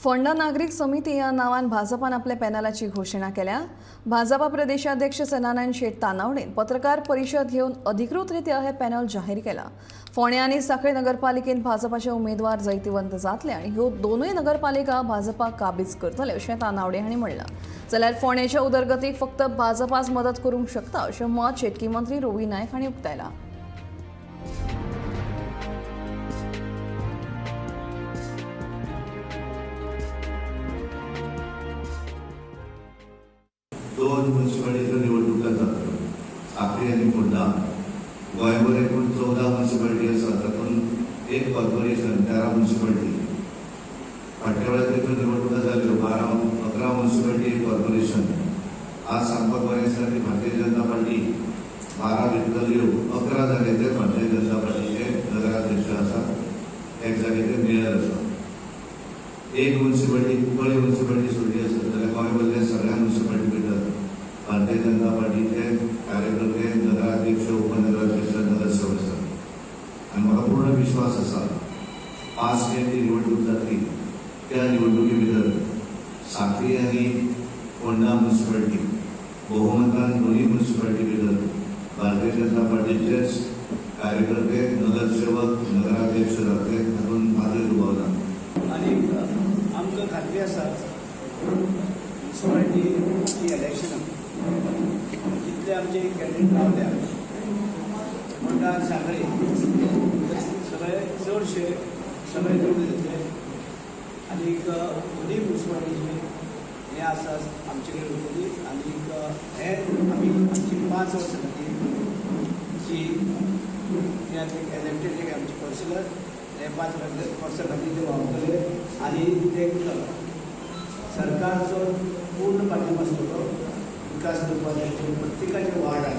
फोंडा नागरीक समिती ह्या नांवान भाजपान आपल्या पॅनलाची घोशणा केल्या. भाजपा प्रदेशाध्यक्ष सदानंद शेट तानावडेन पत्रकार परिशद घेवन अधिकृतरित्या हे पॅनल जाहीर केला. फोंडें आनी सांखळे नगरपालिकेन भाजपाचे उमेदवार जैतिवंत जातले आनी ह्यो दोनूय नगरपालिका भाजपा काबीज करतले अशें तानावडे हांणी म्हणलां. जाल्यार फोंडेच्या उदरगतीक फक्त भाजपाच मदत करूंक शकता अशें मत शेतकी मंत्री रवी नायक हांणी उक्तायलां. दोन म्युन्सिपाल्टीच्यो निवडणुका जातल्यो, साखळी आनी फोंडा. गोंयभर एकूण 14 म्युन्सिपाल्टी आसा, तातूंत एक कॉर्पोरेशन, 13 म्युन्सिपाल्टी. फाटल्या वेळार तेच्यो निवडणुका जाल्यो, 12 11 म्युन्सिपाल्टी, एक कॉर्पोरेशन. आज सांगपाक बरें आसा की भारतीय जनता पार्टी 12 भितरल्यो 11 जाग्याचेर भारतीय जनता पार्टीचे नगराध्यक्ष आसा, एक जाग्याचेर मेयर आसा. एक म्युन्सिपाल्टी, कुंकळी म्युन्सिपाल्टी सोडली आसत जाल्यार गोंयभरल्या सगळ्या म्युन्सिपाल्टी भितर भारतीय जनता पार्टीचे कार्यकर्ते, नगराध्यक्ष, उपनगराध्यक्ष, नगरसेवक आसात. आनी म्हाका पूर्ण विश्वास आसा, 5 मे ती निवडणूक जातली, त्या निवडणुके भितर साखळी आनी फोंडा म्युन्सिपाल्टी बहुमतान दोन्ही म्युन्सिपाल्टी भितर भारतीय जनता पार्टीचेच कार्यकर्ते, नगरसेवक, नगराध्यक्ष जातले, हातूंत मातूय दुबाव ना. आनी आमकां खात्री आसा, म्युन्सिपालिटीची इलेक्शनां जितले आमचे कॅन्डिडेट रावल्या फोंडा, सांखळे, सगळे चडशे सगळे निवडून येतले. आनीक दोनूय म्युन्सिपालिटीचे हें आसा, आमचे कडेन उरतली. आनीक हे आमी आमची 5 वर्सां खातीर जी इलेक्टेड जे आमचे कौन्सिलर, हे 5 वर्सां खातीर ते वावरतले आनी ते सरकारचो पूर्ण पाठिंबो आसतलो विकास करपाक प्रत्येकाचे वार्डान.